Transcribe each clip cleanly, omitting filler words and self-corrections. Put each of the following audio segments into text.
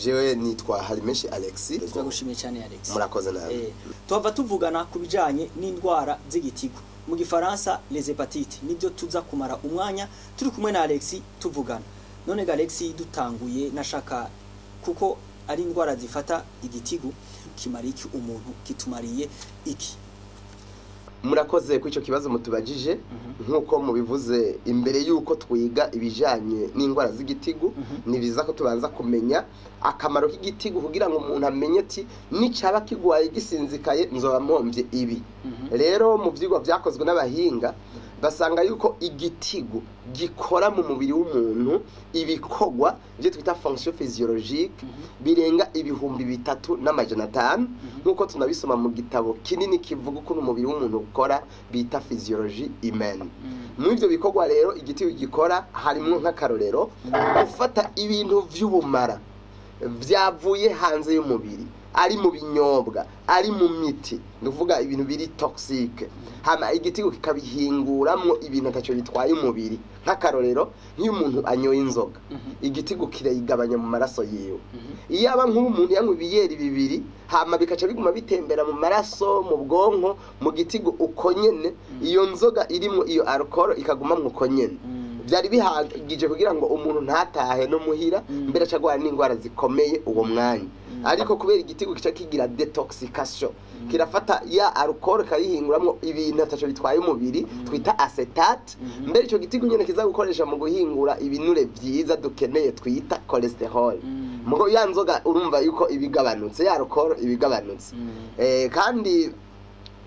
Jewe nitwa Harimenshi Alexis. Turagushimiye cyane, Alex. Murakoze nawe. Tuhava tuvugana ku bijanye n'indwara z'igitigu, mu gifaransa les hépatites. Nibyo tuza kumara umwanya turi kumwe na Alex tuvugana. None ga Alex, dutanguye, nashaka kuko ari indwara zifata igitigu, kimara iki umuntu, kitumariye iki? Murakoze kuri icyo kibazo mutubajije. Nk'uko mubivuze, imbere y'uko twiga ibijanye n'indwara z'igitigu, ni byiza ko tubanza kumenya akamaro k'igitigu, kugira ngo umuntu amenye ati nicaba kigwaye gisinzikaye nzoba mpombye ibi. Rero mu vyigwa vyakozwe n'abahinga, basanga yuko igitigu gikora mu mubiri w'umuntu ibikorwa ibyo twita fonction physiologique birenga 3500, nk'uko tunabisoma mu gitabo kinini kivuga ukuntu umubiri w'umuntu ukora bita Physiologie humaine. Muri ibyo bikorwa rero igitigu gikora harimwo, nk'akarorero, gufata ibintu vy'ubumara vyavuye hanze y'umubiri, ari mu binyobwa, ari mu miti, ni ukuvuga ibintu biri toxique, hama igitigu kikabihinguramwo ibintu ataco bitwaye umubiri. Nk'akarorero, nk'iyo umuntu anyoye inzoga, igitigu kirayigabanya mu maraso yiwe. Iyo aba nk'ubu umuntu yanywa ibiyeri bibiri, hama bikaca biguma bitembera mu maraso, mu bwonko, mu gitigu uko nyene, iyo nzoga irimwo iyo alcool ikaguma uko nyene, byari bihagije kugira ngo umuntu ntatahe no muhira, mbere acagwara n'indwara zikomeye uwo mwanya. Ariko kubera igitigu kica kigira détoxication, kirafata ya alcool kayihinguramwo ibintu ataco bitwaye umubiri twita acétate. Mbere ico gitigu nyene kiza gukoresha mu guhingura ibinure vyiza dukeneye twita cholestérol. Mugo ya nzoga urumva yuko ibigabanutse, ya alcool ibigabanutse. Kandi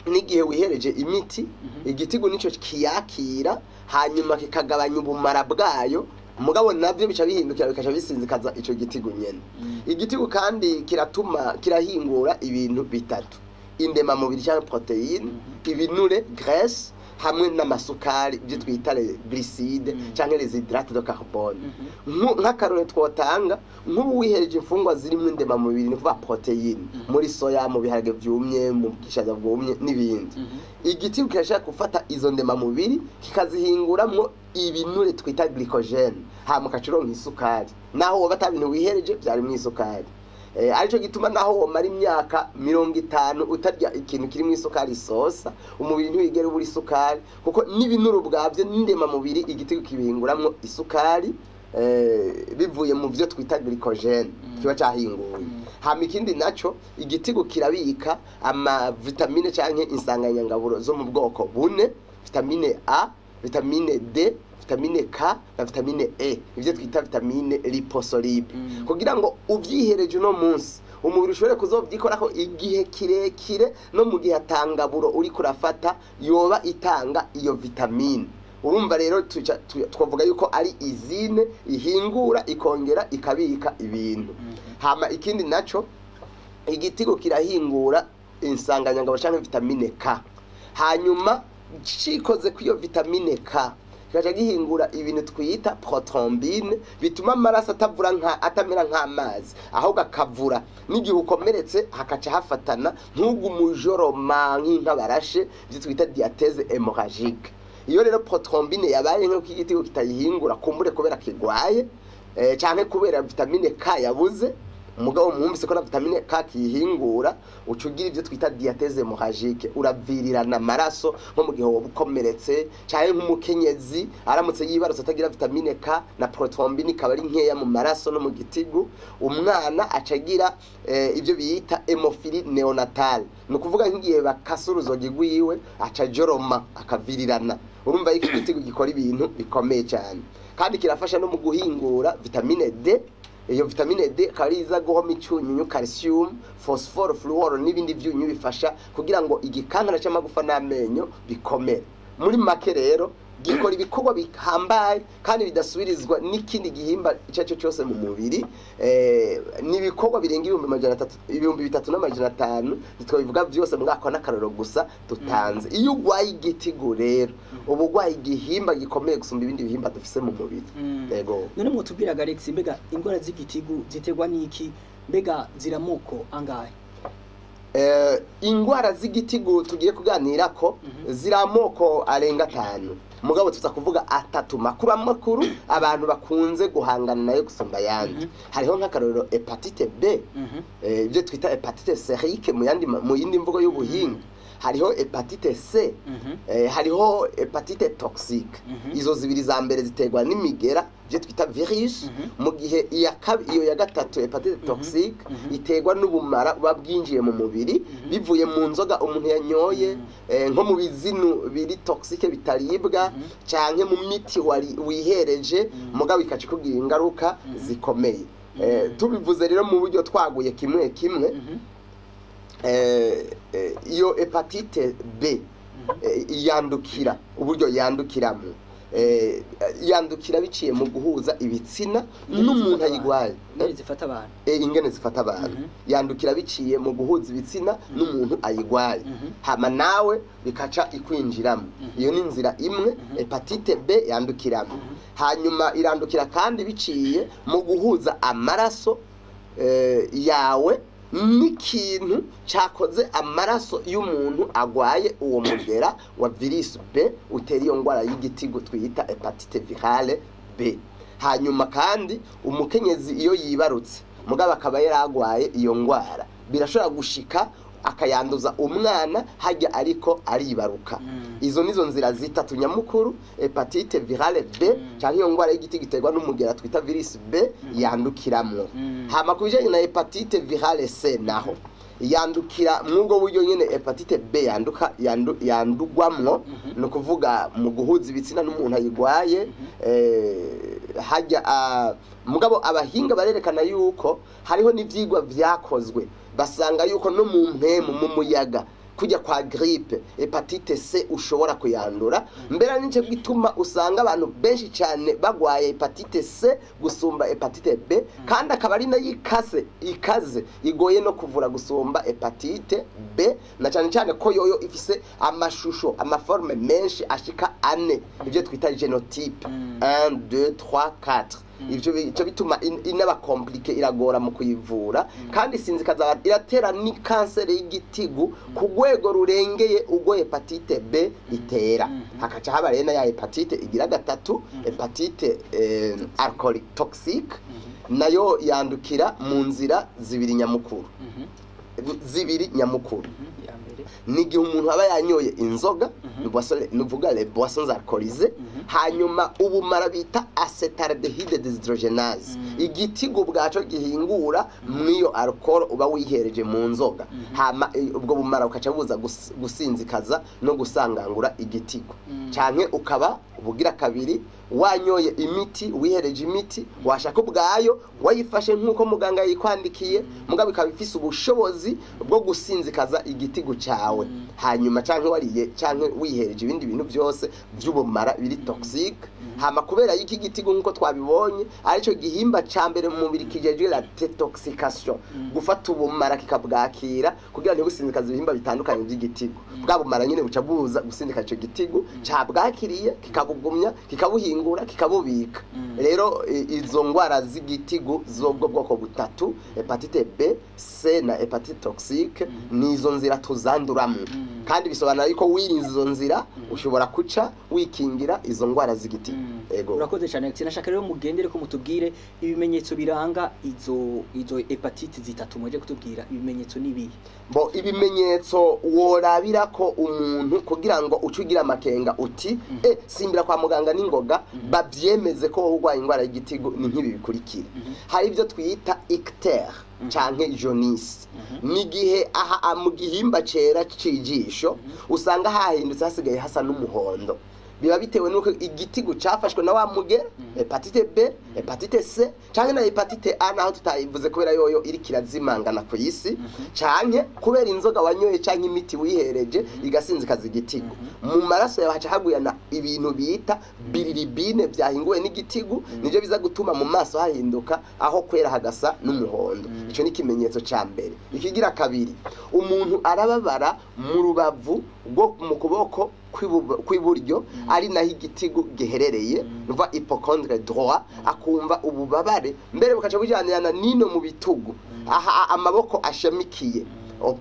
n'igihe wihereje imiti, igitigu nico kiyakira, hanyuma kikagabanya ubumara bwayo. Mugabo navyo bica bihindukira bikaca bisinzikaza ico gitigu nyene. Igitigu kandi kiratuma kirahingura ibintu bitatu: indemamubiri cyangwa protéine, ibinure graisse, hamwe n'amasukari, ibyo twita les glucides cyangwa les hydrates de carbone. Nk'akarore twotanga, nk'ubu wihereje imfungwa zirimo indemamubiri, ni kuvuga protéine, muri soya, mu biharage vyumye, mu bwishaza bwumye n'ibindi, igitigu kirashaka gufata izo ndemamubiri kikazihinguramwo ibinure twita glycogène, hama ukaca uronka isukari naho woba ata bintu wihereje vyarimwo isukari. Arico gituma naho womara imyaka 50 utarya ikintu kirimo isukari isosa, umubiri ntiwigera ubura isukari, kuko n'ibinure ubwabyo n'indemamubiri igitigu kibihinguramwo isukari, bivuye mu vyo twita glycogène kiba cahinguye. Hama ikindi naco, igitigu kirabika ama vitamine canke insanganyangaburo zo mu bwoko bune: vitamine A, vitamine D, vitamine K na vitamine E, ivyo twita vitamine liposoluble, kugira ngo uvyihereje uno munsi umubiri ushobore kuzovyikorako igihe kirekire, no mu gihe atangaburo uriko urafata yoba itanga iyo vitamine. Urumva rero twavuga yuko ari usine ihingura ikongera ikabika ibintu. Hama ikindi naco, igitigu kirahingura insanganyangaburo canke vitamine K, hanyuma cikoze ku iyo vitamine K kikaca gihingura ibintu twita prothrombine, bituma amaraso atavura nka atamera nk'amazi, ahubwo akavura n'igihe ukomeretse hakaca hafatana, ntugume ujoroma nk'inka barashe, ibyo twita diathèse hémorragique. Iyo rero prothrombine yabaye nk'uko igitigu kitayihingura, kumbure kubera kigwaye, canke kubera vitamine K yabuze, umugabo mwumvise ko na vitamine K kiyihingura, uca ugira ibyo twita diathèse hémorragique, uravirirana amaraso nko mu gihe woba ukomeretse, canke nk'umukenyezi aramutse yibarutse atagira vitamine K na prothrombine ikaba ari nkeya mu maraso no mu gitigu, umwana aca agira ibyo bita hémophilie néonatale. Ni ukuvuga nk'igihe bakase uruzogi rwiwe aca ajoroma akavirirana. Urumva yuko igitigu gikora ibintu bikomeye cyane, kandi kirafasha no mu guhingura vitamine D. Iyo vitamine D akaba ari iza guhoma icyunyunyu calcium, phosphore, fluor n'ibindi byunyunyu bifasha kugira ngo igikankana cy'amagufa n'amenyo bikomere. Muri make rero, gikora ibikorwa bihambaye kandi bidasubirizwa n'ikindi gihimba icyo ari cyo cyose mu mubiri. Ni ibikorwa birenga 300,000, 3500, ntitwabivuga byose muri ako n'akarorero gusa dutanze. Iyo urwaye igitigu rero, uba urwaye igihimba gikomeye gusumba ibindi bihimba dufise mu mubiri. Yego. None mwotubwiraga Alex, mbega indwara z'igitigu ziterwa n'iki? Mbega ziramoko angahe? Ingwara z'igitigu tugiye kuganira ko ziri amoko arenga atanu. Mugabo tuza kuvuga atatu makuru makuru abantu bakunze guhangana nayo gusumba ayandi. Hariho nk'akarorero hépatite B, ibyo twita hépatite sérique mu yindi mvugo y'ubuhinga. Hariho hépatite C, hariho hépatite toxique. Izo zibiri za mbere ziterwa n'imigera, ibyo twita virus, mu gihe iyo ya gatatu, hépatite toxique, iterwa n'ubumara buba bwinjiye mu mubiri bivuye mu nzoga umuntu yanyoye, nko mu bizinu biri toxique bitaribwa, canke mu miti wari wihereje, mugabo ikaca ikugira ingaruka zikomeye. Tubivuze rero mu buryo twaguye kimwe kimwe, iyo hépatite B yandukira, uburyo yandukiramo, yandukira biciye mu guhuza ibitsina n'umuntu ayigwaye. Ingene zifata abantu. Ingene zifata abantu, yandukira biciye mu guhuza ibitsina n'umuntu ayigwaye, hama nawe bikaca ikwinjiramo. Iyo ni inzira imwe hépatite B yandukiramo. Hanyuma irandukira kandi biciye mu guhuza amaraso yawe n'ikintu cyakoze amaraso y'umuntu agwaye uwo mugera wa virus B utera iyo ndwara y'igitigu twita hépatite virale B. Hanyuma kandi umukenyezi iyo yibarutse, mugabo akaba yaragwaye iyo ndwara, birashobora gushika akayanduza umwana hajya ariko aribaruka. Izo nizo nzira zitatu nyamukuru hépatite virale B cyangwa iyo ndwara y'igitigu iterwa n'umugera twita virus B yandukiramwo. Hama ku bijanye na hépatite virale C, naho yandukira mw'ubwo buryo nyene hépatite B yandugwamwo, ni ukuvuga mu guhuza ibitsina n'umuntu ayigwaye. Hajya mugabo abahinga barerekana yuko hariho n'ivyigwa vyakozwe, basanga yuko no mu mpemu, mu muyaga, kujya kwa grippe, hépatite C ushobora kuyandura. Mbere nico gituma usanga abantu benshi cyane bagwaye hépatite C gusumba hépatite B, kandi akaba ari nayo ikase ikaze, igoye no kuvura gusumba hépatite B, na cyane cyane ko yoyo ifise amashusho, ama formes menshi ashika ane, ibyo twita génotype 1, 2, 3, 4. Ivyo bica bituma inaba compliqué, iragora mu kuyivura, kandi sinzi kazaba iratera ni kanseri y'igitigu ku rwego rurengeye ubwo hépatite B itera. Hakaca haba rero na ya hépatite igira gatatu, hépatite alcoolique toxique. Nayo yandukira mu nzira zibiri nyamukuru, zibiri nyamukuru. Ya mbere? Ni igihe umuntu aba yanyoye inzoga, ni ukuvuga les boissons alcoolisées, hanyuma ubumara bita acétaldéhyde déshydrogénase, igitigu bwaco gihingura mw'iyo alcool uba wihereje mu nzoga, hama ubwo bumara bukaca buza gusinzikaza no gusangangura igitigu. Canke ukaba ubugira kabiri wanyoye imiti, wihereje imiti, washaka ubwayo wayifashe nk'uko muganga yikwandikiye, mugabo ikaba ifise ubushobozi bwo gusinzikaza igitigu cawe. Hanyuma canke wariye canke wihereje ibindi bintu byose vy'ubumara biri toxique. Hama kubera y'iki gitigu, nk'uko twabibonye, arico gihimba ca mbere mu mubiri kijejwe la détoxication, gufata ubumara kikabwakira kugira ntibusinzikaze ibihimba bitandukanye by'igitigu, bwa bumara nyine buca buza gusindika ico gitigu cabwakiriye, kikabugumya, kikabuhingura, kikabubika. Rero izo ngwara z'igitigu z'ubwo bwoko butatu, hépatite B, C na hépatite toxique, ni izo nzira tuzanduramwo. Kandi bisobanura yuko wirinze izo nzira ushobora kuca wikingira izo ngwara z'igitigu. Ego. Urakoze cyane, Alexis. Nashaka rero mugendere ko mutubwire ibimenyetso biranga izo hépatite zitatu muje kutubwira. Ibimenyetso nibihe? Bo, ibimenyetso worabira ko umuntu kugira ngo uce ugira amakenga uti simbira kwa muganga n'ingoga bavyemeze ko wowe urwaye indwara y'igitigu, ni nk'ibi bikurikira. Hari ibyo twita ictère canke jaunisse, ni igihe aha mu gihimba cera c'ijisho usanga hahindutse, hasigaye hasa n'umuhondo. Biba bitewe nuko igitigu cafashwe na wa mugera hépatite B, hépatite C canke na hépatite A, naho tutayivuze kubera yoyo iri kirazimangana ku isi, canke kubera inzoga wanyoye canke imiti wihereje igasinzikaza igitigu. Mu maraso yawe haca haguyana ibintu bita bilirubine vyahinguwe n'igitigu, nivyo biza gutuma mu maso hahinduka, aho kwera hagasa n'umuhondo. Ico ni ikimenyetso ca mbere. Ikigira kabiri, umuntu arababara mu rubavu rwo mu kuboko kw'iburyo, ari naho igitigu giherereye, nuva hypochondre droit, akumva ububabare, mbere bukaca bujanirana nino mu bitugu aha amaboko ashamikiye.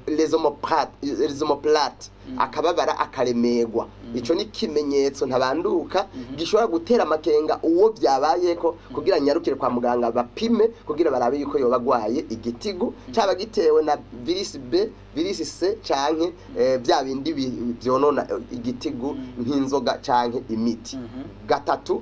Les omoplates, akababara, akaremerwa. Ico ni ikimenyetso ntabanduka gishobora gutera amakenga uwo byabayeko kugira nyarukire kwa muganga bapime, kugira barabe yuko yoba agwaye igitigu, caba gitewe na virus B, virus C, canke bya bindi vyonona igitigu nk'inzoga canke imiti. Gatatu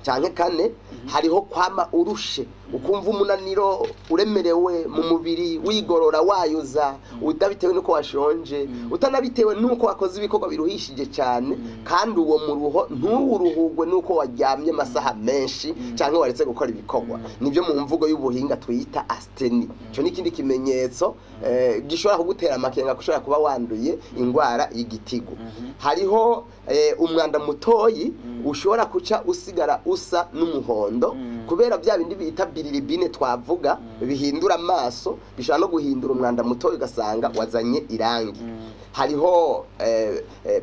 canke kane, hariho kwama urushe, ukumva umunaniro, uremerewe mu mubiri, wigorora, wayuza, utabitewe nuko washonje, utanabitewe nuko wakoze ibikorwa biruhishije cyane. Kandi uwo muruho ntuwuruhugwe nuko waryamye amasaha menshi canke waretse gukora ibikorwa. Nibyo mu mvugo y'ubuhinga twita asthénie. Ico ni ikindi kimenyetso gishobora kugutera amakenga ko ushobora kuba wanduye ingwara y'igitigu. Hariho umwanda mutoyi ushobora kuca usigara usa n'umuhondo kubera bya bindi bita bilirubine twavuga bihindura amaso, bishobora no guhindura umwanda mutoyi ugasanga wazanye irangi. Hariho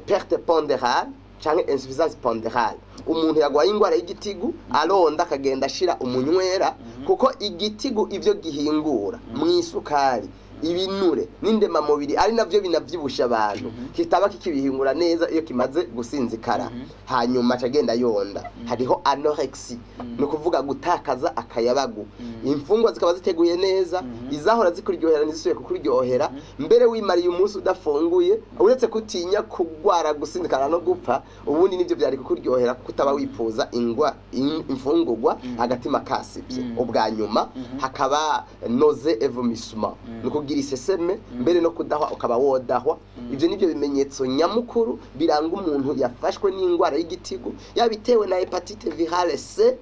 perte pondérale canke insuffisance pondérale. Umuntu yagwaye ingwara y'igitigu aronda, akagenda ashira umunywera, kuko igitigu ivyo gihingura mu isukari, ibinure n'indemamubiri, ari navyo binavyibusha abantu, kitaba kikibihingura neza iyo kimaze gusinzikara. Hanyuma acagenda yonda. Hariho anorexie, ni ukuvuga gutakaza akayabagu. Imfungwa zikaba ziteguye neza, izahora zikuryohera ntizisubiye kukuryohera. Mbere wimariye umunsi udafunguye, uretse kutinya kugwara, gusinzikara no gupfa, ubundi nibyo byari kukuryohera kuko utaba wifuza ingwa imfungurwa, agatima kasivye. Ubwa nyuma hakaba nausées et vomissements, ni ukugira iseseme, mbere no kudahwa ukaba wodahwa. Ibyo nibyo bimenyetso nyamukuru biranga umuntu yafashwe n'indwara y'igitigu, yaba itewe na hépatite virale C,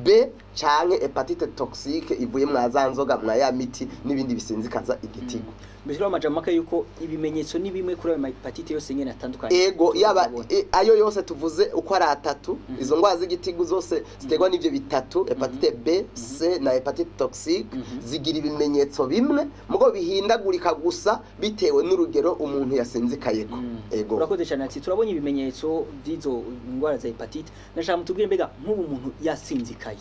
B canke hépatite toxique ivuye mwa za nzoga, mwa ya miti n'ibindi bisinzikaza igitigu. Mbese amajambo make yuko ibimenyetso ni bimwe kuri ayo hépatite yose nyene atandukanye? Ego, yaba ayo yose tuvuze uko ari atatu, izo ndwara z'igitigu zose ziterwa n'ivyo bitatu, hépatite B, C na hépatite toxique, zigira ibimenyetso bimwe, mugo bihindagurika gusa bitewe n'urugero umuntu yasinzikayeko. Ego. Urakoze cyane. Ati turabonye ibimenyetso by'izo ndwara za hépatite. Nashaka mutubwire, mbega nk'ubu umuntu yasinzikaye,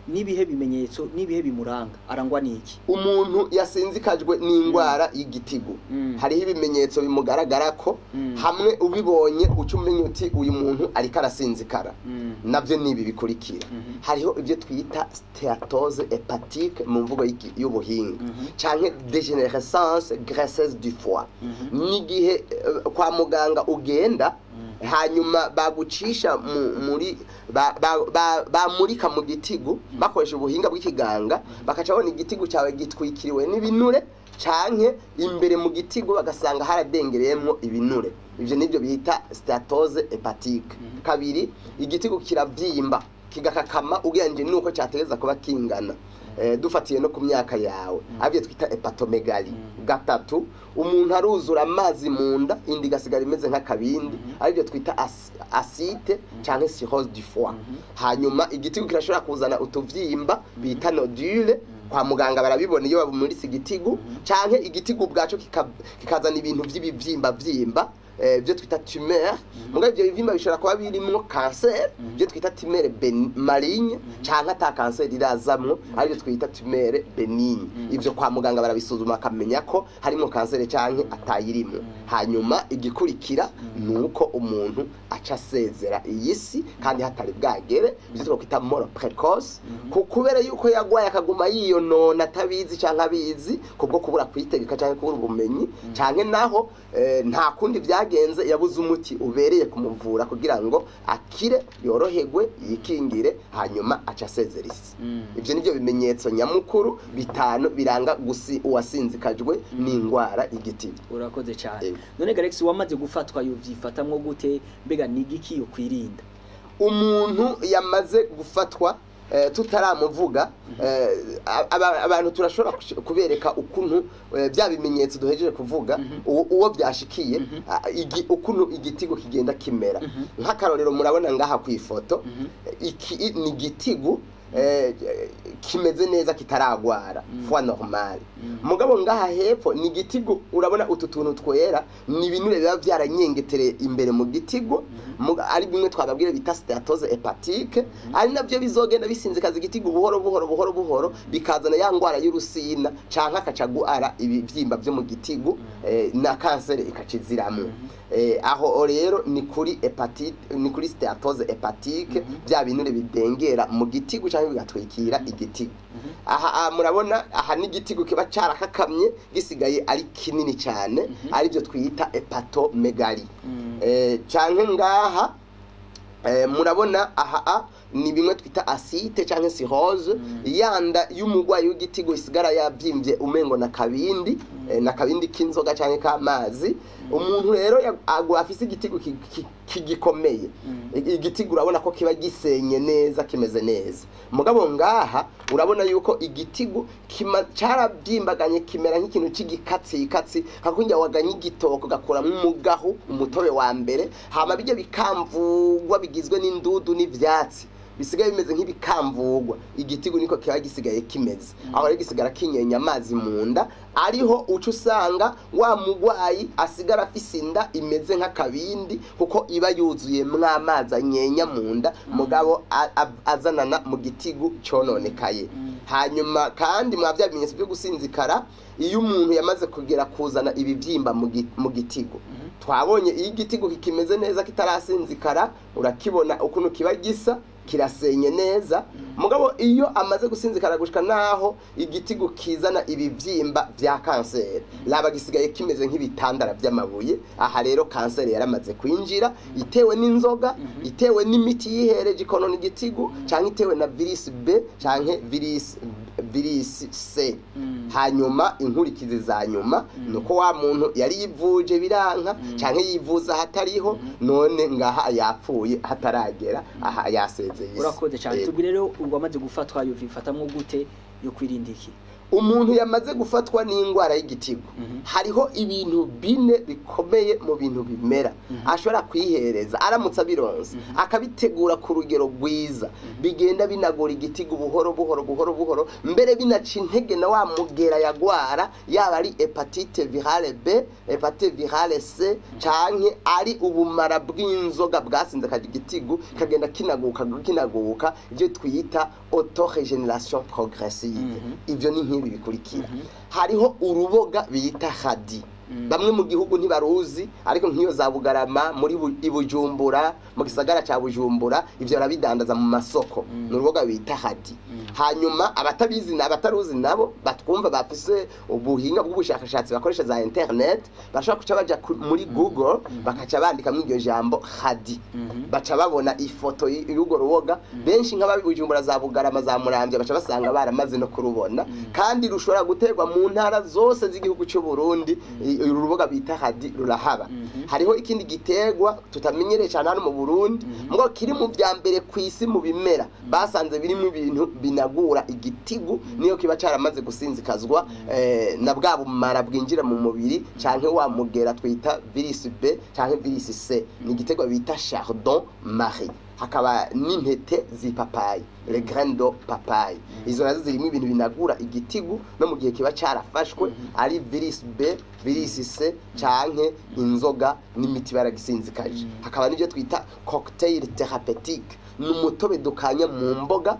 n'ibihe bimenyetso, n'ibihe bimuranga, arangwa n'iki? Umuntu yasinzikajwe n'indwara y'igitigu, hariho ibimenyetso bimugaragara ko hamwe ubibonye uca umenya uti uyu muntu ariko arasinzikara. Navyo ni ibi bikurikira: hariho ibyo twita stéatose hépatique mu mvugo y'ubuhinga, canke dégénérescence graisseuse du foie. N'igihe kwa muganga ugenda, hanyuma bagucisha muri bamurika mu gitigu bakoresha ubuhinga bw'ikiganga, bakaca babona igitigu cyawe gitwikiriwe n'ibinure, canke imbere mu gitigu bagasanga haradengereyemwo ibinure. Ivyo nivyo bita stéatose hépatique. Kabiri, igitigu kiravyimba, kigakakama ugereranyije nuko cyategereza kuba kingana, dufatiye no ku myaka yawe, aribyo twita hépatomégalie. Gatatu, umuntu aruzura amazi mu nda, inda igasigara imeze nk'akabindi, aribyo twita ascite canke cirrhose du foie. Hanyuma igitigu kirashobora kuzana utuvyimba bita nodules. Kwa muganga barabibona iyo bamuritse igitigu, canke igitigu ubwaco kikazana ibintu vy'ibivyimba vyimba, byo twita tumeur. Mugabo ivyo bivyimba bishobora kuba birimwo cancer, byo twita tumeur maligne, canke ata cancer irazamwo, aribyo twita tumeur bénigne. Ivyo kwa muganga barabisuzuma bakamenya ko harimwo cancer canke atayirimwo. Hanyuma igikurikira nuko umuntu aca asezera iyi si kandi hatari bwagere, ivyo twakwita mort précoce, ku kubera yuko yagwaye akaguma yiyonona atabizi canke abizi, kubwo kubura kwitegeka canke kubura ubumenyi, canke naho nta kundi vyagenze, yabuze umuti ubereye kumuvura kugira ngo akire, yoroherwe, yikingire, hanyuma aca asezera isi. Ivyo nivyo bimenyetso nyamukuru bitanu biranga gusi uwasinzikajwe n'ingwara y'igitigu. Urakoze cyane. Yego. None Alex, wamaze gufatwa yovyifatamwo gute? Mbega ni igiki yo kwirinda? Umuntu yamaze gufatwa, tutaramuvuga, abantu turashobora kubereka ukuntu bya bimenyetso duhejeje kuvuga, uwo byashikiye, ukuntu igitigu kigenda kimera. Nk'akarorero, murabona ngaha ku ifoto, iki ni igitigu. kimeze neza kitaragwara, foie normal. Mugabo ngaha hepfo ni igitigu, urabona utu tuntu twera ni ibinure biba byaranyengetereye imbere mu gitigu, ari bimwe twababwira bita stéatose hépatique, ari nabyo bizogenda bisinzikaza igitigu buhoro buhoro buhoro buhoro, bikazana ya ngwara y'urusina canke akaca guara ibivyimba vyo mu gitigu, na kanseri ikaciziramwo. Aho rero ni kuri hépatite, ni kuri stéatose hépatique, bya binure bidengera mu gitigu canke bigatwikira igitigu. Aha murabona aha ni igitigu kiba carakakamye, gisigaye ari kinini cyane, aribyo twita hépatomégalie. Canke ngaha murabona aha ni bimwe twita ascite canke cirrhose, yanda y'umugwayi w'igitigu isigara yavyimbye umengo na kabindi, na kabindi k'inzoga canke k'amazi. Umuntu rero afise igitigu kigikomeye, igitigu urabona ko kiba gisenye neza, kimeze neza. Mugabo ngaha urabona yuko igitigu carabyimbaganye, kimera nk'ikintu c'igikatsi nka kurya waganye igitoko gakuramwo umugahu, umutobe wa mbere, hama bijya bikamvugwa bigizwe n'indudu n'ivyatsi bisigaye bimeze nk'ibikamvugwa. Igitigu niko kiba gisigaye kimeze. Aho rero gisigara kinyenya amazi mu nda, ariho uca usanga wa mugwayi asigara afise inda imeze nk'akabindi, kuko iba yuzuyemwo amazi anyenya mu nda, mugabo azanana mu gitigu cononekaye. Hanyuma kandi mwa bya bimenyetso byo gusinzikara, iyo umuntu yamaze kugera kuzana ibibyimba mu gitigu, twabonye iyo igitigu kikimeze neza kitarasinzikara, urakibona ukuntu kiba gisa, kirasenye neza. Mugabo iyo amaze gusinzikara gushika naho igitigu kizana ibivyimba vya kanseri, laba gisigaye kimeze nk'ibitandara vy'amabuye. Aha rero kanseri yaramaze kwinjira, itewe n'inzoga, itewe n'imiti yihereje ikonona igitigu, canke itewe na virus B canke virus C. Hanyuma inkurikizi za nyuma nuko wa muntu yari yivuje biranka, canke yivuza hatariho, none ngaha yapfuye hataragera, aha yasezeye isi. Urakoze cyane. Tubwire rero, ubwo amaze gufatwa yovifatamwo gute, yo kwirinda iki? Umuntu yamaze gufatwa n'indwara y'igitigu, hariho ibintu bine bikomeye mu bintu bimera ashobora kwihereza aramutse abironse, akabitegura ku rugero rwiza, bigenda binagura igitigu buhoro buhoro buhoro buhoro, mbere binaca intege na wa mugera yagwara, yaba ari hépatite virale B, hépatite virale C, canke ari ubumara bw'inzoga bwasinze akaja igitigu, kagenda kinaguka kinaguka, ibyo twita autorégénération progressive. Ivyo ni nk'ibi bikurikira: hariho uruboga bita radis. Bamwe mu gihugu ntibaruzi, ariko nk'iyo za Bugarama, muri i Bujumbura, mu gisagara ca Bujumbura, ivyo barabidandaza mu masoko. Ni uruboga bita radis. Hanyuma abatabizi na abataruzi nabo batwumva bafise ubuhinga bw'ubushakashatsi bakoresha za internet, bashobora kuca baja muri Google, bakaca bandikamwo iryo jambo radis, baca babona ifoto y'urwo ruboga. Benshi nk'ababi Bujumbura, za Bugarama, za Muramvya, baca basanga baramaze no kurubona. Kandi rushobora guterwa mu ntara zose z'igihugu cy'u Burundi. Uru ruboga bita radis rurahaba. Hariho ikindi giterwa tutamenyereye cyane hano mu Burundi, mugabo kiri mu vya mbere ku isi mu bimera basanze birimo ibintu binagura igitigu niyo kiba caramaze gusinzikazwa na bwa bumara bwinjira mu mubiri canke wa mugera twita virus B canke virus C. Ni igiterwa bita chardon marie. Hakaba n'intete z'ipapayi, les graines de papaye. Izo nazo zirimo ibintu binagura igitigu no mu gihe kiba carafashwe ari virus B, virus C canke inzoga n'imiti baragisinzikaje. Hakaba n'ibyo twita cocktail thérapeutique, ni umutobe dukanya mu mboga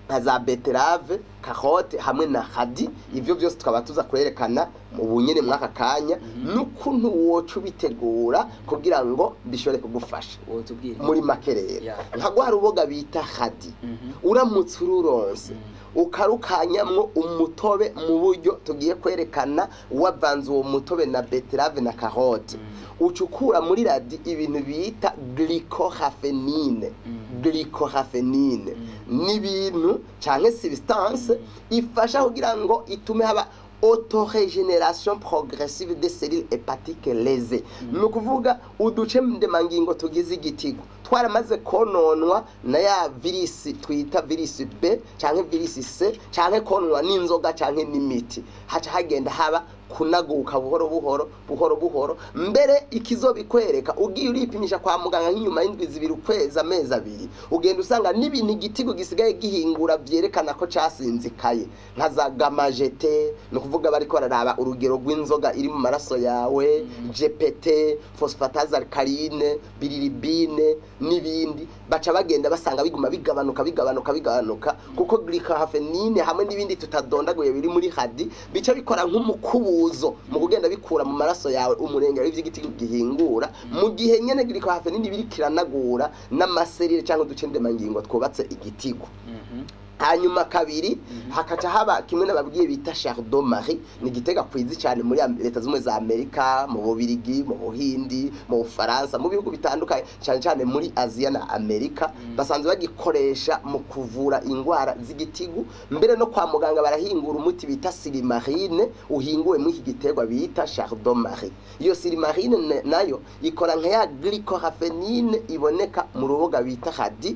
nka za betterave, carotte hamwe na radis. Ivyo byose tukaba tuza kwerekana mu bunyene mwaka kanya n'ukuntu woca ubitegura kugira ngo bishobore kugufasha. Wotubwira. Muri make rero, nka rwa ruboga bita radis, uramutse ururonse, ukarukanyamwo umutobe mu buryo tugiye kwerekana, wavanze uwo mutobe na betterave na carotte, uca ukura muri radis ibintu bita glycoraphanine. Glycoraphanine ni ibintu canke substance ifasha kugira ngo itume haba autorégénération progressive des cellules hépatiques lésées. Ni ukuvuga uduce ndemangingo tugize igitigu twaramaze kononwa na ya virisi twita virisi B canke virisi C, canke kononwa n'inzoga canke n'imiti. Haca hagenda haba kunaguka buhoro buhoro buhoro buhoro. Mbere ikizobikwereka, ugiye uripimisha kwa muganga nk'inyuma y'indwi 2, ukwezi, amezi 2, ugenda usanga n'ibintu igitigu gisigaye gihingura vyerekana ko casinzikaye, nka za gamma GT, ni ukuvuga bariko bararaba urugero rw'inzoga iri mu maraso yawe, GPT, phosphatase alcaline, bilirubine n'ibindi. Baca bagenda basanga biguma bigabanuka, bigabanuka, bigabanuka, kuko glycoraphanine hamwe n'ibindi tutadondaguye biri muri radis bica bikora nk'umukubuzo mu kugenda bikura mu maraso yawe umurengero w'ivy'igitigu gihingura, mu gihe nyene glycoraphanine biriko iranagura n'ama cellules cyangwa uduce ndemangingo twubatse igitigu. Hanyuma kabiri, hakaca haba kimwe n'ababwiye bita chardon marie. Ni igitega kwizi cyane muri Leta Zumwe za Amerika, mu Bubirigi, mu Buhindi, mu Bufaransa, mu bihugu bitandukanye, cyane cyane muri Aziya na Amerika. Basanzwe bagikoresha mu kuvura indwara z'igitigu. Mbere no kwa muganga barahingura umuti bita silymarine uhinguwe muri iki giterwa bita chardon marie. Iyo silymarine nayo ikora nka ya glycoraphanine iboneka mu ruboga bita radis,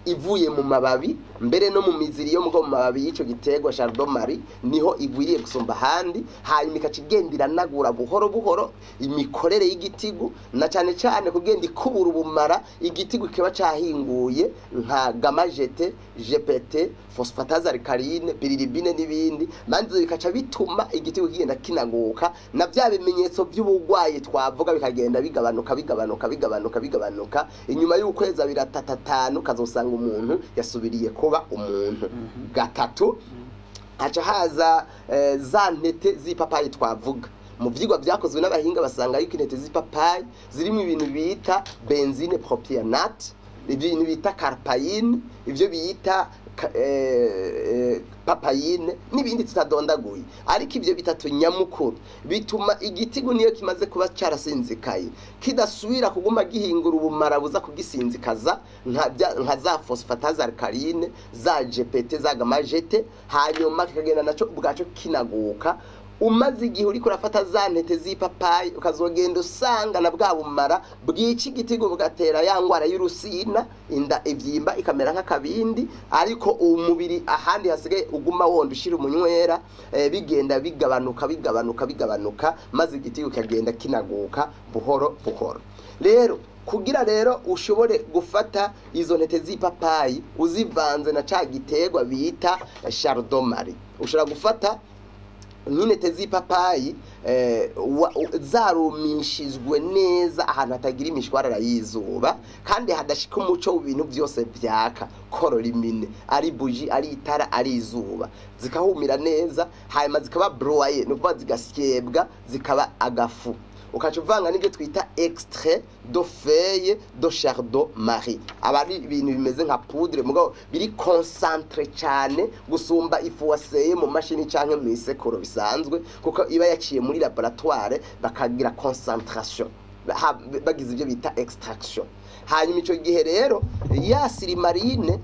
ivuye mu mababi, mbere no mu miziri yo mu mababi y'icyo giterwa chardon marie niho igwiriye gusumba ahandi. Hanyuma ikaca igenda iranagura buhoro buhoro imikorere y'igitigu, na cyane cyane kugenda ikubura ubumara igitigu kiba cahinguye, nka gamma GT, GPT, phosphatase alcaline, bilirubine n'ibindi. Maze bikaca bituma igitigu kigenda kinaguka, na bya bimenyetso by'uburwayi twavuga bikagenda bigabanuka, bigabanuka, bigabanuka, bigabanuka. Inyuma y'ukwezi 2, 3, 5, kazosanga umuntu yasubiriye kuba umuntu. Gatatu, haca haza za ntete z'ipapayi twavuga. Mu vyigwa vyakozwe n'abahinga basanga yuko intete z'ipapayi zirimo ibintu bita benzyle propionate, ibintu bita carpaïne, ibyo bita papaïne n'ibindi tutadondaguye. Ariko ibyo bitatu nyamukuru bituma igitigu, niyo kimaze kuba cyarasinzikaye, kidasubira kuguma gihingura ubumara buza kugisinzikaza, nka za phosphatase alcaline, za GPT, za gamma GT. Hanyuma kikagenda naco ubwaco kinaguka. Umaze igihe uriko urafata za ntete z'ipapayi, ukazogenda usanga na bwa bumara bwica igitigu, bugatera ya ngwara y'urusina, inda ivyimba ikamera nk'akabindi, ariko umubiri ahandi hasigaye uguma wonda ushira umunywera, bigenda bigabanuka, bigabanuka, bigabanuka, maze igitigu kikagenda kinaguka buhoro buhoro. Rero kugira rero ushobore gufata izo ntete z'ipapayi uzivanze na ca giterwa bita chardon marie, ushobora gufata nk'intete z'ipapayi zarumishijwe neza ahantu hatagira imishwarara y'izuba kandi hadashika umuco w'ibintu byose vyaka kororimine, ari buji, ari itara, ari izuba, zikahumira neza, hanyuma zikaba broyées, ni ukuvuga zigasyebwa zikaba agafu, ukaca uvanga n'ibyo twita extrait de feuille de chardon marie. Aba ari ibintu bimeze nka poudre, mugabo biri concentré cyane gusumba ifu waseye mu mashini canke mu isekuro bisanzwe, kuko iba yaciye muri laboratoire bakagira concentration, bagize ibyo bita extraction. Hanyuma ico gihe rero ya silymarine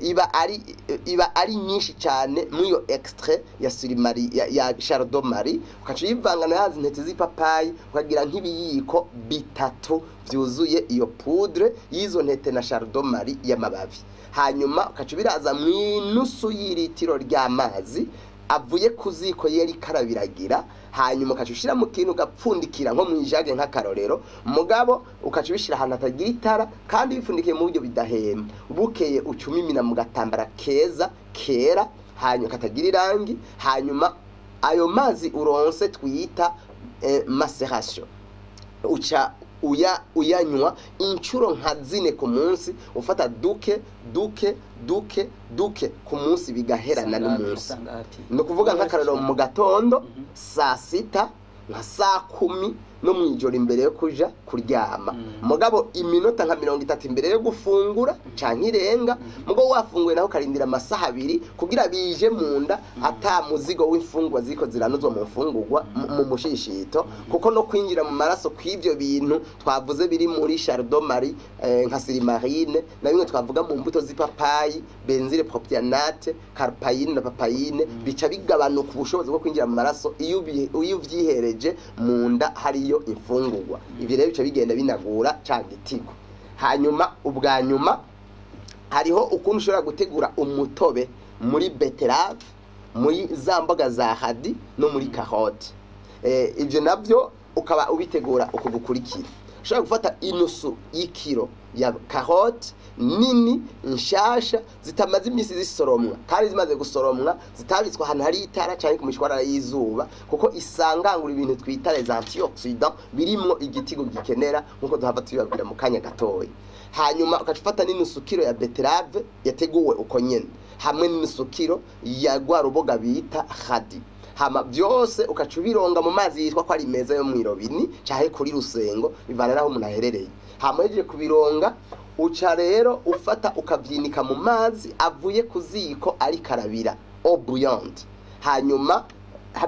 iba ari nyinshi cyane muri iyo extrait ya silymarine ya chardon marie, ukaca uyivanga na yazi ntete z'ipapayi, ukagira nk'ibiyiko 3 byuzuye iyo poudre y'izo ntete na chardon marie y'amababi. Hanyuma ukaca ubiraza mu inusu y'iritiro ry'amazi avuye ku ziko yari karabiragira. Hanyuma ukaca ushyira mu kintu ugapfundikira, nko mu ijage nk'akarorero, mugabo ukaca ubishyira ahantu hatagira itara kandi bipfundikiye mu buryo bidahema. Bukeye uca umimina mu gatambara keza kera, hanyuma katagira irangi. Hanyuma ayo mazi uronse twita macération, uca uyanywa inshuro nka 4 ku munsi, ufata duke duke duke duke ku munsi, bigaherana n'umunsi. Sangapi? Ni ukuvuga nk'akarorero, mu gatondo, saa sita, nka saa 10, no mu ijoro imbere yo kuja kuryama. Mugabo iminota nka 30 imbere yo gufungura canke irenga. Mugabo wafunguye naho ukarindira amasaha 2 kugira bije mu nda ata muzigo w'imfungwa ziriko ziranozwa mu mfungurwa mu mushishito, kuko no kwinjira mu maraso kw'ivyo bintu twavuze biri muri chardon marie, nka silymarine na bimwe twavuga mu mbuto z'ipapayi, benzyle propionate, carpaïne na papaïne, bica bigabanuka ubushobozi bwo kwinjira mu maraso iyo uvyihereje mu nda hariyo imfungurwa. Ivyo rero bica bigenda binagura ca gitigo. Hanyuma ubwa nyuma, hariho ukuntu ushobora gutegura umutobe muri betterave. Muri za mboga za radis no muri carotte. Ibyo nabyo ukaba ubitegura uko gukurikira: ushobora gufata inusu y'ikiro ya carotte nini nshasha, zitamaze iminsi zisoromwa, kandi zimaze gusoromwa zitabitswe ahantu hari itara cyangwa ku mishwarara y'izuba, kuko isangangura ibintu twita les antioxydants birimwo igitigu gikenera, nkuko duhava tubibabwira mu kanya gatoya. Hanyuma ugaca ufata n'inusu kiro ya betterave yateguwe uko nyene, hamwe n'inusu kiro ya rwa ruboga bita radis. Hama byose ukaca ubironga mu mazi yitwa ko ari meza yo mw'irobini canke kuri rusengo, bivana naho umuntu aherereye. Hama uhejeje kubironga, uca rero ufata ukavyinika mu mazi avuye ku ziko ariko arabira, eau bouillante. Hanyuma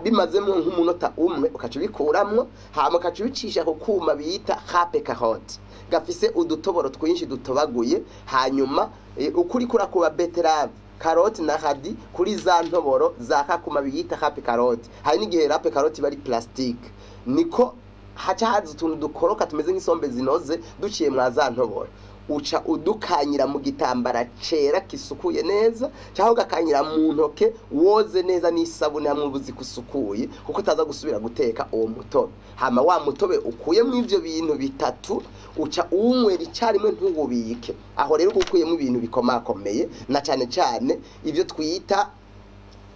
bimazemwo nk'umunota umwe, ukaca ubikuramwo. Hama ukaca ubicisha ku kuma bita râpe carotte, gafise udutoboro twinshi dutobaguye. Hanyuma ukuri kurakuba betterave, carotte na radis kuri za ntoboro za kakuma biyita râpe carotte. Hari n'igihe râpe carotte bari plastique, niko haca haza utuntu dukoroka tumeze nk'isombe zinoze duciye mwa za ntoboro. Uca udukanyira mu gitambara cera kisukuye neza, cyangwa ugakanyira mu ntoke woze neza n'isabune, hamwe ubuzi kusukuye, kuko utaza gusubira guteka uwo mutobe. Hama wa mutobe ukuyemo ivyo bintu bitatu uca uwunywera icyarimwe, ntuwubike. Aho rero uba ukuyemo ibintu bikomakomeye, na cyane cyane ibyo twita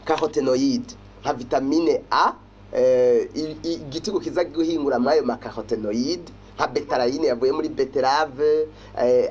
carotenoïde nka vitamine A, igitigu kiza guhingura muri ayo macarotenoïde, nka bétalaïne yavuye muri betterave,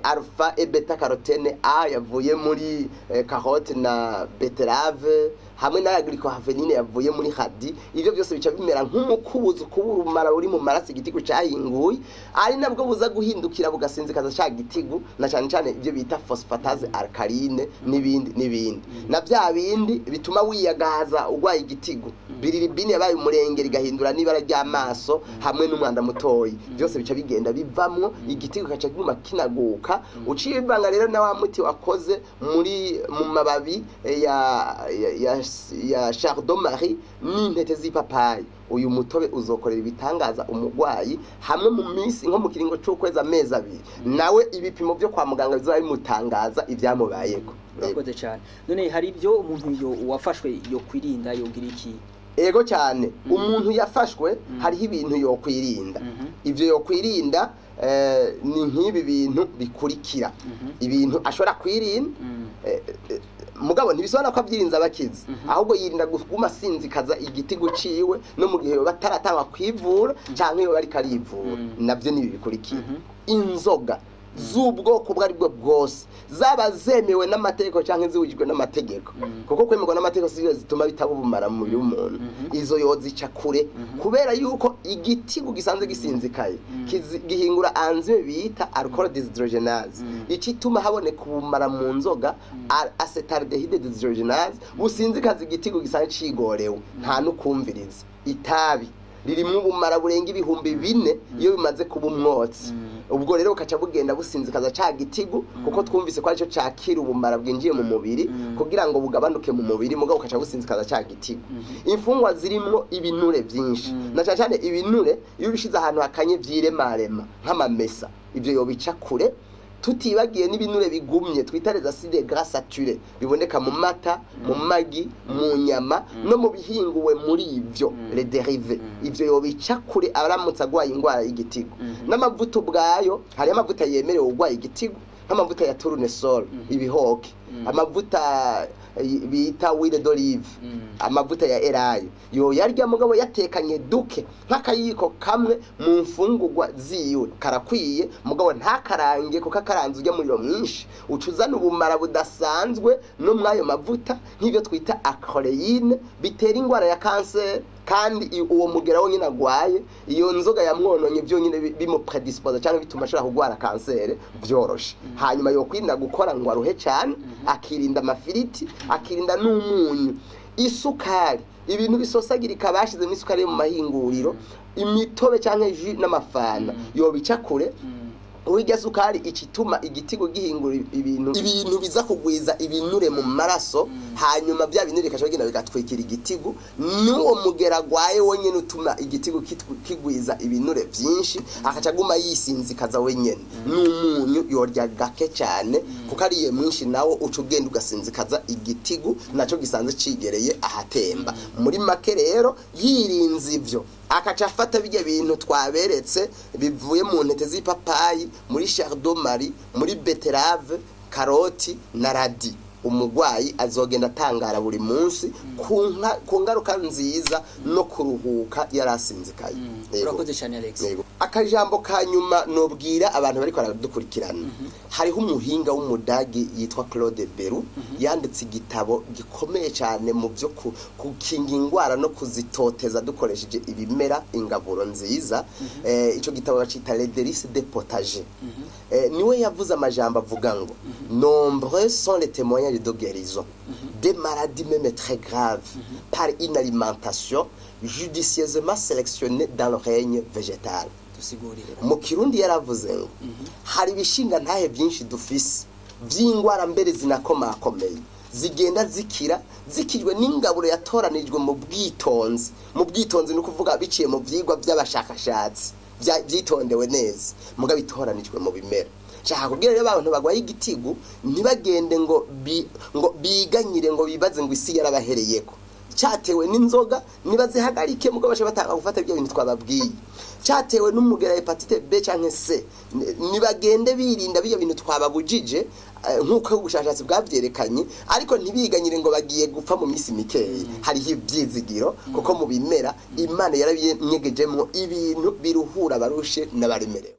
alpha et bêta carotène A yavuye muri carotte na betterave, hamwe na glycophavenine yavuye muri radis. Ivyo byose bica bimera nk'umukubuzo kubura umumara uri mu maraso igitigu cahinguye, ari nabwo buza guhindukira bugasinzikaza ca gitigu, na cyane cyane ibyo bita phosphatase alcaline n'ibindi n'ibindi, na bya bindi bituma wiyagaza urwaye igitigu, bilirubine yabaye umurenge rigahindura n'ibara ry'amaso, hamwe n'umwanda mutoyi. Byose bica bigenda bivamwo, igitigu kaca kiguma kinaguka. Uciye bivanga rero na wa muti wakoze muri mu mababi ya chardon marie n'intete z'ipapayi, uyu mutobe uzokorera ibitangaza umugwayi, hamwe mu minsi nko mu kiringo c'ukwezi, amezi 2, nawe ibipimo byo kwa muganga bizoba bimutangaza ibyamubayeko. Urakoze cyane. None hari ibyo umuntu yo wafashwe yo kwirinda, yogira iki? Ego cyane, umuntu yafashwe hariho ibintu yokwirinda. Ibyo yokwirinda ni nk'ibi bintu bikurikira, ibintu ashobora kwirinda. Mugabo ntibisobanura ko abyirinze abakizi, ahubwo yirinda kuguma asinzikaza igitigu ciwe, no mu gihe yoba ataratangwa kwivura canke yoba ariko arivura. Navyo nibi bikurikira: inzoga z'ubwoko ubwo ari bwo bwose, zaba zemewe n'amategeko canke ziwujijwe n'amategeko, kuko kwemerwa n'amategeko sizo zituma bitaba ubumara mu mubiri w'umuntu. Izo yozica kure, kubera yuko igitigu gisanzwe gisinzikaye gihingura enzyme bita alcool dehydrogenase, icituma haboneka ubumara mu nzoga, acétaldehyde dehydrogenase, businzikaza igitigu gisanzwe cigorewe nta n'ukumviriza. Itabi ririmwo ubumara burenga 4000 iyo bimaze kuba umwotsi. Ubwo rero bukaca bugenda businzikaza ca gitigu, kuko twumvise ko aricyo cakira ubumara bwinjiye mu mubiri kugira ngo bugabanuke mu mubiri, mugabo bukaca businzikaza ca gitigu. Imfungwa zirimwo ibinure vyinshi, na cane cane ibinure iyo ubishize ahantu hakanye vyiremarema nk'amamesa, ivyo yobica kure. Tutibagiye n'ibinure bigumye twita les acides gras saturés, biboneka mu mata, mu magi, mu nyama no mu bihinguwe muri ivyo, les dérivés. Ivyo yobica kure aramutse agwaye ingwara y'igitigu. N'amavuta ubwayo, hariyo amavuta yemerewe urwaye igitigu, nk'amavuta ya tournesol, ibihoke, amavuta bita huile d'olive, amavuta ya elayo, yoyarya mugabo yatekanye duke, nk'akayiko kamwe mu mfungurwa ziwe karakwiye, mugabo ntakarange, kuko akaranze urya muriro mwinshi uca uzana ubumara budasanzwe no mw'ayo mavuta, nk'ibyo twita acroléine, bitera ingwara ya kanseri. Kandi uwo mugera wonyine agwaye, iyo nzoga yamwononye byonyine bimupredisposa cyangwa bituma ashobora kugwara kanseri vyoroshe. Hanyuma yokwirinda gukora ngo aruhe cyane, akirinda amafiriti, akirinda n'umunyu, isukari, ibintu bisosagirika bashizemo isukari yo mu mahinguriro, imitobe cyangwa jus n'amafana yobica kure. Urya sukari ikituma igitigu gihingura ibintu biza kugwiza ibinure mu maraso. Hanyuma bya binure bikaca bigenda bigatwikira igitigu, n'uwo mugera agwaye wonyene utuma igitigu kigwiza ibinure vyinshi, akaca aguma yisinzikaza wenyene. N'umunyu. yorya gake cyane, kuko ariye mwinshi nawo uca ugenda ugasinzikaza igitigu nacyo gisanzwe cigereye ahatemba. Muri make rero, yirinze ivyo, akaca afata bijya bintu twaberetse bivuye mu ntete z'ipapayi, muri chardon-marie, muri betterave, karoti na radis, umugwayi azogenda atangara buri munsi ku ngaruka nziza no kuruhuka yari asinzikaye. Yego. Urakoze cyane, Alex. Yego. Akajambo ka nyuma nobwira abantu bariko baradukurikirana, hariho umuhinga w'Umudagi yitwa Claude Berrou, yanditse igitabo gikomeye cyane mu byo gukinga ingwara no kuzitoteza dukoresheje ibimera, ingaburo nziza. Ico gitabo bacita Les délices des potagers. Niwe yavuze amajambo avuga ngo: "Nombreux sont les témoignages de guérison des maladies même très graves par une alimentation judicieusement sélectionnée dans le règne végétal." Dusigurire. Mu Kirundi yaravuze ngo hari ibishinga ntahe byinshi dufise by'ingwara mbere zinakomakomeye zigenda zikira, zikijwe n'ingaburo yatoranijwe mu bwitonzi. Mu bwitonzi ni ukuvuga biciye mu byigwa by'abashakashatsi, byitondewe neza, muga bitoranijwe mu bimera. Nshaka kubwira rero abantu bagwaye igitigu ntibagende ngo biganyire, ngo bibaze ngo isi yarabahereyeko. Cyatewe n'inzoga, nibazihagarike, mugo bace batanga gufata ibyo bintu twababwiye. Cyatewe n'umugera hépatite B canke C, nibagende birinda bijya bintu twababujije, nk'uko ubushakashatsi bwabyerekanye, ariko ntibiganyire ngo bagiye gupfa mu minsi mikeyi. Hariho ibyizigiro, kuko mu bimera Imana yarabinyegejemo ibintu biruhura abarushe n'abaremerewe.